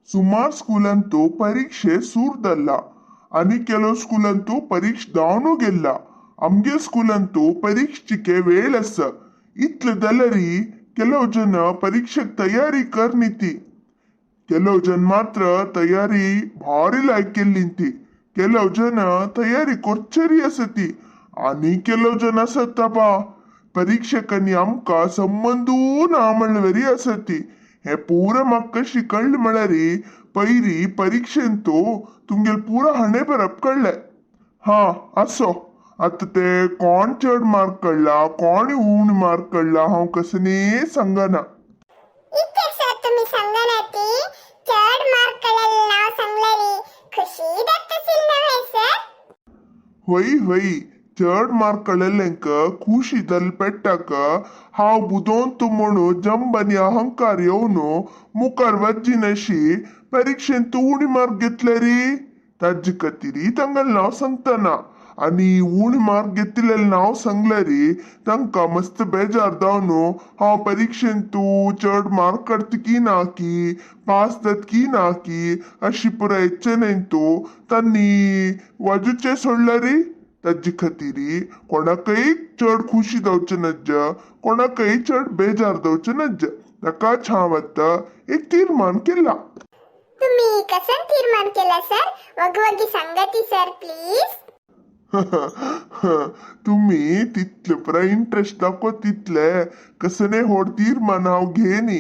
सुमार स्कुलांतू परीक्षे सुरदल्ला आनी ಕೆಲವು स्कुलांतू परीक्ष जावनू गेल्ला. आमगे स्कुलांतू परीक्षेचे वेळ आसा. इतले जाल्यारी ಕೆಲವು ಜನ परीक्षेक तयारी करनीती, ಕೆಲವು जन मात्र तयारी भारी लायक केल्ली, ಕೆಲವು ಜನ तयारी ಕೊರ್ಚರಿ आसती आनी ಕೆಲವು जन आसता बा परीक्षकांनी आमकां संबंदू ना म्हणवरी आसती. हे पूरा म्हाका कशी कळ्ळें म्हळ्यार पयरी परीक्षेंतू तुमगेल पुरा हाणे बरप कळ्ळें. हा असो, आतां ते कोण चड मार्क काडला कोण उणे मार्क काडला हांव कसने सांगना. इतके सर तुम्ही सांगना ती चड मार्क काडलेले नाव सांगल्यारी खुशी जातशील नव्हे सर? होय होय, चड मार्क काडलेल्यांक खुशी जाल पेट्टाक हांव बुदोंत म्हणून जंब आनी अहंकार येवन मुखार वच्ची परीक्षेंत उणी मार्क घेतल्यारी ताजे खातीर तांगेलें नांव सांगतना. आनी उणे मार्क घेतिल्लें नांव सांगल्यारी तांकां मस्त बेजार जावन हांव परीक्षेंतू चड मार्क काडटा की ना की पास जात की ना की अशी पुराय इच्छेनेंतू तांणी वाजूचें सोडल्यारी ताजे खातीर कोणाकय चड खुशी जावचें नज्ज, कोणाकय चड बेजार जावचें नज्ज. ताकाच हांव आतां एक तीर्मान केला. तुम्ही कसं तीर्मान केला सर? वगवगी सांगती सर प्लीज. तुम्ही तितले पुराय इंट्रस्ट दाखव तितले कसने होड तीर्मान हांव घेनी.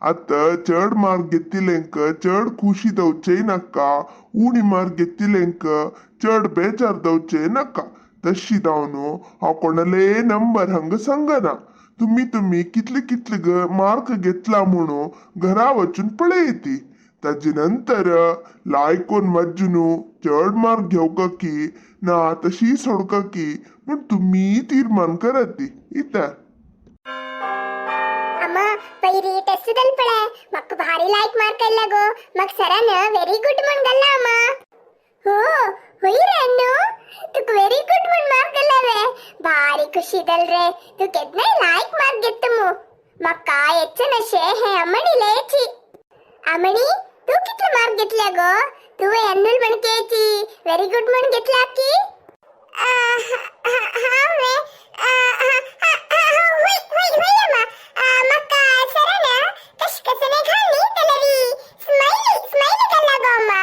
आतां चड मार्क घेतिल्ल्यांक चड खुशी जावचें नाका, उणी मार्क घेतिल्ल्यांक चड बेजार जावचें नाका. तशी जावन हांव कोणाले नंबर हांगा सांगना. तुम्ही तुम्ही कितले कितले मार्क घेतला म्हणून घरा वचून पळयती. ताजे नंतर लायकोन वाजून चड मार्क घेवका की ना तशी सोडका की म्हण तुम्ही तीर्मान करात ती इता. अम्मा पयरी टेस्ट दलपळे मक्क भारी लायक मार्क गो मग सरान वेरी गुड म्हण गल्ला. अम्मा हो होय रे अन्नू, तुक वेरी गुड म्हण मार्क गल्लावे, भारी खुशी दल रे. तू केदनाय लायक मार्क घेतमु. मक्का एच्चनशे हे अम्मणी लेची. अम्मणी तू कितले मार्क घेतल्या गो? तुवे अन्नुल म्हणकेची वेरी गुड म्हण घेतला की? हांवे होय होय होय अम्मा, मक्का सरान कश कसने घालनी तलरी स्माइली स्माइली गल्ला गो अम्मा.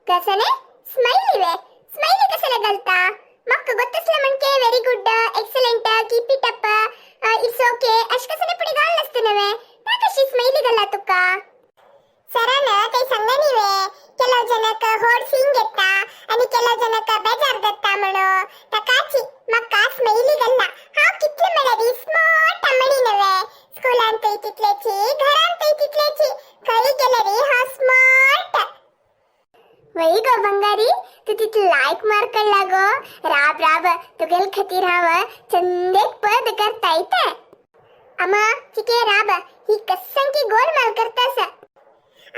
कसने स्मैली वे? स्मैली कसने गಲ್ತಾ? ಮಕ್ಕ ಗೊತ್ತಿಸ್ಲ ಮಣ್ಕೆ very good, excellent, keep it up, it's okay ಅಶ್ ಕಸನೆ ಪುಡಿ ಗಾಲ್ನಸ್ತನವೆ ನಾಕಶಿ ಸ್ಮೈಲಿ ಗಲ್ಲ ತುಕ್ಕ. ಸರನ ಕೈ ಸಂಗನಿವೆ ಕೆಲವು ಜನಕ ಹೋಡ್ ಸಿಂಗ್ ಎತ್ತ आणि ಕೆಲವು ಜನಕ ಬೇಜಾರ್ ದತ್ತ म्हणो तकाची मक्का स्मैली गल्ला. हांव कितले म्हळ्यारी स्मार्ट अमणी नव्हे, स्कुलांतय तितलेची घरांतय तितलेची, खंय गेल्यारी हांव स्मार्ट. वय गो बंगारी, तू तितले लायक मार्क काडला गो. राब राब, तुगेल खातीर हांव चंदेक पद करता येते. अम्मा चिके राब, ही कसंकी गोलमाल करतास.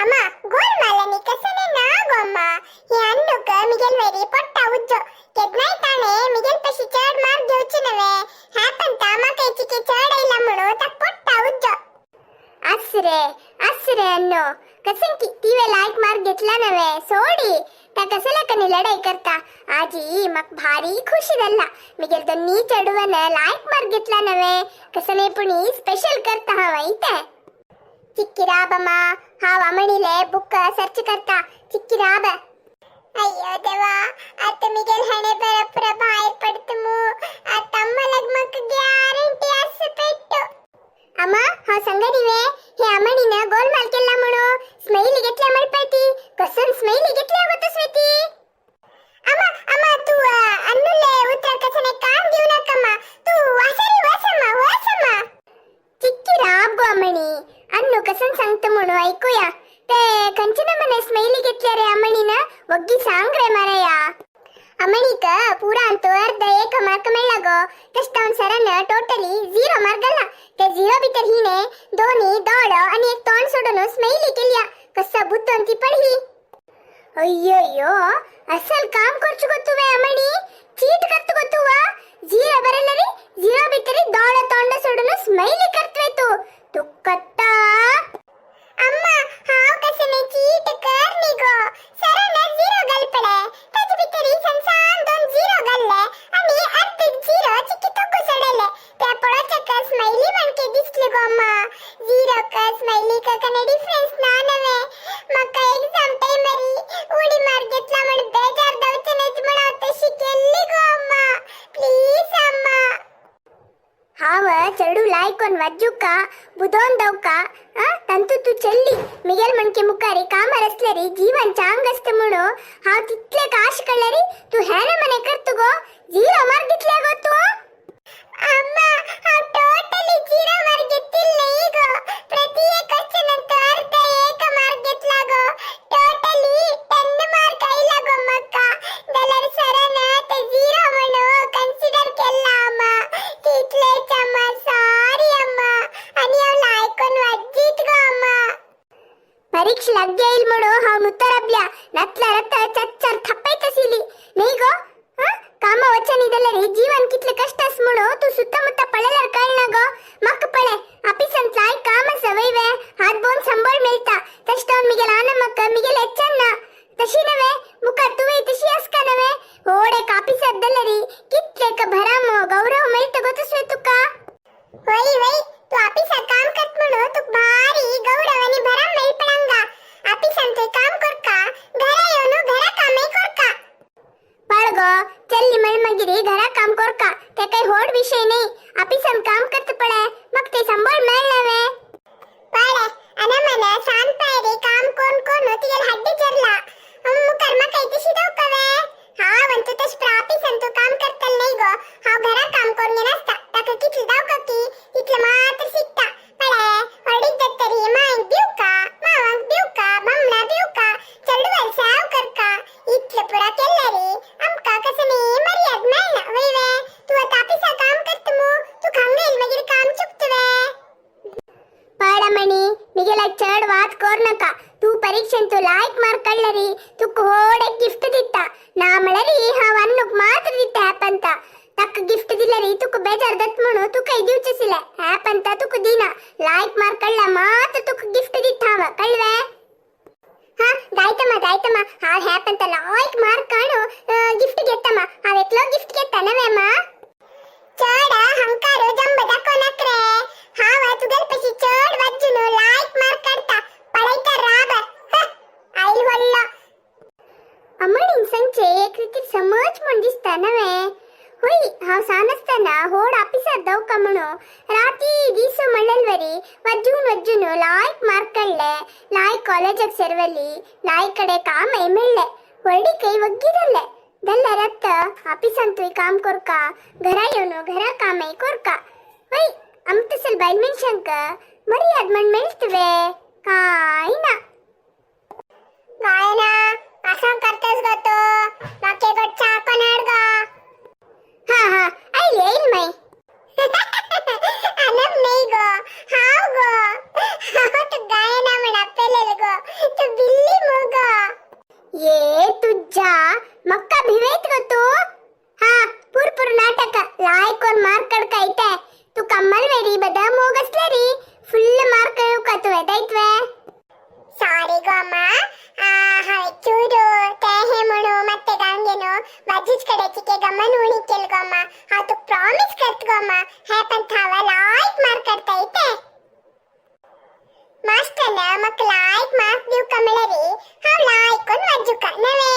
अम्मा गोलमाल आणि कसने ना गो अम्मा, हे अन्नुक मिगेल वैरी पोट्टा उज्जो. केदनाय ताणे मिगेल पशी चड मार्क घेवचे नव्हे, ह्या पण ता माका चिके चड आयला म्हणून ता पोट्टा उज्जो. असरे असरे अन्नो, कसंकी तीवे लायक मार्क घेतला नव्हे सोडी ता कसला कनी लढाई करता. आजी मग भारी खुशी झाला मिगेल दोन्ही चढवन लायक मार्क घेतला नव्हे, कसने पुणी स्पेशल करता हवा इथे. चिक्की राबम्मा, हाव अमणीले बुक सर्च करता. चिक्की राब. अय्यो देवा, आता मिगेल हणे बरपुर बाहेर पडतमु. आता अम्मलग मग ग्यारंटी असं पेट्टु. अम्मा हांव सांगनिवे हे अमणीन गोलमाल केला म्हणू स्मैली घेतल्या म्हणपायती. कसन स्मैली घेतल्या गो तसवेती? अम्मा अम्मा तू अन्नुले उतर कसने कान देऊ नका. तू वासरी वासम्मा वासम्मा. चिक्की राब गो अमणी, अन्नू कसन सांगतो म्हणू ऐकूया. ते खंयचे नमने स्मैली घेतल्या रे अमणीन? वग्गी सांग रे मारया. अमणीक पूरा अंतू अर्ध एक मार्क मेळ्ळा गो. तशें सरान टोटली 0 मार्क घाला. ते 0 भितर हिणे दोनी दोळो आणि एक तोंड सोडून स्मैली केल्या. कसा बुद्ध ती पडही. अय्यो, असल काम करचु गो तुवे अमणी, चीट करतु गो तुवा. 0 बरलरी 0 भितरी दोळ तोंड सोडून स्मैली करतवे तू. तुकत्ता. अम्मा हांव कसने चीट लायकोन वाज्जुका बुदोन दवका. तंतु तू चल्ली मिगेल म्हणके मुखारी कामार असलेरी जीवन चांग असते म्हणू हांव तितले काश कळ्ळरी तू हेन मने करतु गो. झिरो मार्क घेतले गो तू. अम्मा, हांव टोटली झिरो मार्क घेतिल्ले नाही गो. प्रति एक क्वेश्चन अर्ध एक मार्क घेतला गो. टोटली 10 मार्क आयला गो म्हाका. जाल्यार सरान ते झिरो म्हणू कन्सिडर केला अम्मा. तितलेच अम्मा, सॉरी अम्मा. आनी हांव लायकोन वाजीत गो अम्मा. परीक्षೆ ಲಗ್ಗೆ ಇಲ್ म्हणू हांव नुत्तरब्ल्या नतಲ रत्त चच्चर थप्पैतसिली नाही गो. ಕಾಮ ವಚನ ಇದಲ್ಲರಿ ಜೀವನ್ ಕಿತ್ಲೆ ಕಷ್ಟ ಅಸ್ म्हणू तू ಸುತ್ತಮುತ್ತ ಪಳೆಲರ್ ಕಳ್ನ ಗೋ. ಮಕ್ಕ ಪಳೆ ಆಫೀಸಂತ ಲಾಯ್ ಕಾಮ ಸವೈವೆ ಹಾತ್ ಬೋನ್ ಸಂಬಳ ಮಿಲ್ತಾ. ತಷ್ಟವನ್ ಮಿಗೆಲ್ ಆನಮ್ಮಕ್ಕ ಮಿಗೆಲ್ ಹೆಚ್ಚನ್ನ ತಶಿನವೆ ಮುಖ ತುವೆ ತಶಿ ಅಸ್ಕನವೆ ಓಡೆ ಕಾಪಿಸದ್ದಲ್ಲರಿ ಕಿತ್ಲೆಕ ಭರಾಮ ಗೌರವ ಮಿಲ್ತ ಗೊತ್ತಸ್ವೆ ತುಕ್ಕ. वई वई, तू ऑफिसात काम करत म्हणून तुक भारी गौरव आणि भराम मेळपणांगा. ऑफिसांत तुय काम करका, घरा येवन घरा कामय करका. पळगो चल्ली मळमगिरी घरा काम कोरका ते काही होड विषय नाही. ऑफिसात काम करत पळे मग ते संबळ मेळनवे. पळे अनमन शांतायरी काम कोण कोण तिगेल हड्डी जरला मुखार म्हाका तशी दवकवे. हांव तश ऑफिसांत तूं काम करतल नाही गो. हांव घरा काम करून नासता. ताका कितले दावका की तितले मात्र शिकता. पळे हळदीक जातरी मांयक दिवका, मावांक दिवका, बामणा दिवका, चेडवाल साव करका. इतले पुरा केल्ल्यारी आमकां कसं न्ही मर्याद मेळना वय वे. तूं आतां ऑफिसाक काम करता मू, तूं हांगा येयल मागीर काम चुकतवे. पाडमणी मिगेला चड वाद कोर नका. तू परीक्षेंतु लायक मार्क कळ्ळरी तुक होड गिफ्ट दित्ता. ना म्हळरी हांव अन्नुक मात्र दित्ता हॅप ಅಂತ. ತಕ್ಕ ಗಿಫ್ಟ್ ದಿಲ್ಲರಿ ತುಕ್ ಬೇಜಾರ್ ದತ್ म्हणू ತುಕ ದಿವ್ಚಸಿಲೆ ಹ್ಯಾಪ್ ಅಂತ ತುಕ್ ದಿನ. ಲಾಯ್ಕ್ ಮಾರ್ಕ್ ಕಳ್ಳ ಮಾತ್ರ ತುಕ್ ಗಿಫ್ಟ್ ದಿತ್ತ ಹಾವ ಕಳ್ವೆ. ಹಾ ಗಾಯ್ತಮ್ಮ ಗಾಯ್ತಮ್ಮ, ಹಾವ್ ಹ್ಯಾಪ್ ಅಂತ ಲಾಯ್ಕ್ ಮಾರ್ಕ್ ಕಾಣು ಗಿಫ್ಟ್ ಗೆತ್ತಮ್ಮ. ಹಾವ್ ಎಕ್ಲೋ ಗಿಫ್ಟ್ ಗೆತ್ತನವೆ ಅಮ್ಮ. चड हंकार जंब दाखोव नाक रे. हांव तुगेल पशी चड वाज्जून लायक मार्क काडटा. पळयता राब आयल व्हडलो. अम्मणीन सांगचे एक रीतीर समज म्हूण दिसता नवे. होय, हांव सान आसतना होड ऑफिसार दवका म्हणू राती दीस म्हणलेलवरी वज्जून वज्जून लायक मार्क काडले. लायक कॉलेजाक सेरवली, लायक कಡೆ कामय मेळ्ळे, व्हडली ಕೈ ಒಗ್ಗಿದಲ್ಲೆ ದಲ್ಲ ರತ್ತ ಆಫೀಸಂತೂ काम कोरका, घरा येवन घरा कामय कोरका. वय आमतसल बायल मनशांक मर्याद म्हण मेळटवे काय ना. गायना असं करतेस गो तू. माके गो चाकोन हाड गो. हा हा आयल येईल मै. अनम नाही गो, हाव गो. हाव तू गायना म्हण आपलेल गो. तू बिल्ली मु गो. ये तुझ्या मक्का भिवेत गो तू. हा पुरपुर नाटक लायकोन मार्क कडका ಐತೆ. तू कम्मल वेरी बदाम ಹೋಗಸ್ಲೇರಿ ಫುಲ್ ಮಾರ್ಕ್ ಕತ್ತುವೆ ದೈತ್ವೆ. ಸಾರಿ ಗೋ ಅಮ್ಮ. ಹಾವೆ ಚೂರು ತೇಹೆ म्हणू ಮತ್ತೆ गांगेनो बाजूच ಕಡೆ ಚಿಕೆ ಗಮನ ಉಣಿ ಕೆಲ್ಗೋ ಅಮ್ಮ. ಹಾವ್ ತುಕ್ ಪ್ರಾಮಿಸ್ करत गो अम्मा, ಹ್ಯಾಪಂತ ಹಾವ ಲಾಯ್ಕ್ ಮಾರ್ಕ್ ಕಡ್ತಾ ಐತೆ. ಮಾಸ್ಟರ್ನ ಮಕ್ಕ ಲಾಯ್ಕ್ ಮಾರ್ಕ್ ದಿವ್ಕ ಮಿಳರಿ ಹಾವ್ ಲಾಯ್ಕ್ ಒಂದು ವಜ್ಜುಕ ನವೇ.